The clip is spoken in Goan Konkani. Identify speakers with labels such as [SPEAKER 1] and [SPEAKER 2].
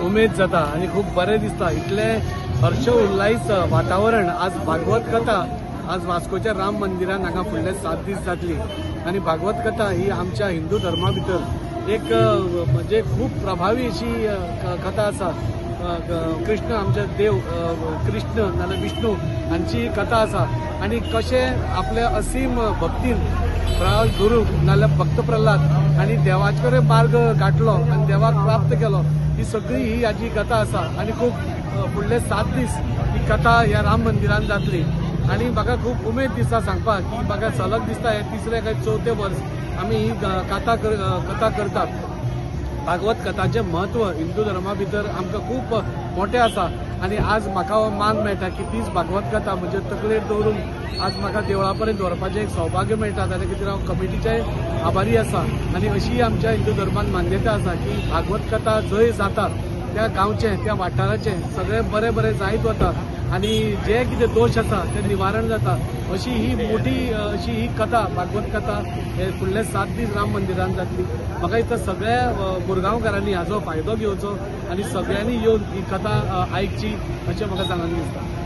[SPEAKER 1] उमेद जाता आनी खूब बरें दिसता. इतलें हर्ष उल्हास वातावरण आज भागवत कथा आज वास्कोच्या राम मंदिरान हांगा फुडले 7 दीस जातली आनी भागवत कथा ही आमच्या हिंदू धर्मा भितर एक म्हणजे खूब प्रभावी अशी कथा आसा. कृष्ण आमचे देव कृष्ण नाजाल्यार विष्णू हांची कथा आसा आनी कशें आपल्या असीम भक्तीन प्रहलाद गुरू नाजाल्यार भक्त प्रल्हाद आनी देवाचे कडेन मार्ग गाठलो आनी देवाक प्राप्त केलो, ही सगळी ही हाजी कथा आसा. आनी खूब फुडले 7 दीस ही कथा ह्या राम मंदिरान जातली आनी म्हाका खूब उमेद दिसता सांगपाक की म्हाका सलग दिसता हे तिसरें काय चवथें वर्स आमी ही कथा करतात. भागवत कथाचें म्हत्व हिंदू धर्मा भितर आमकां खूब मोठें आसा आनी आज म्हाका हो मान मेळटा की तीच भागवत कथा म्हणजे तकलेर दवरून आज म्हाका देवळा पर्यंत व्हरपाचें एक सौभाग्य मेळटा. ताचे खातीर हांव कमिटीचेय आभारी आसा आनी अशी आमच्या हिंदू धर्मान मान्यता आसा की भागवत कथा जंय जाता त्या गांवचें त्या वाठाराचें सगळें बरें बरें जायत वता आनी जे कितें दोश आसा ते निवारण जाता. अशी ही मोठी अशी ही कथा भागवत कथा हे फुडले 7 दीस राम मंदिरान जातली. म्हाका दिसता सगळ्या मुरगांवकारांनी हाजो फायदो घेवचो आनी सगळ्यांनी येवन ही कथा आयकची अशें म्हाका सांगून दिसता.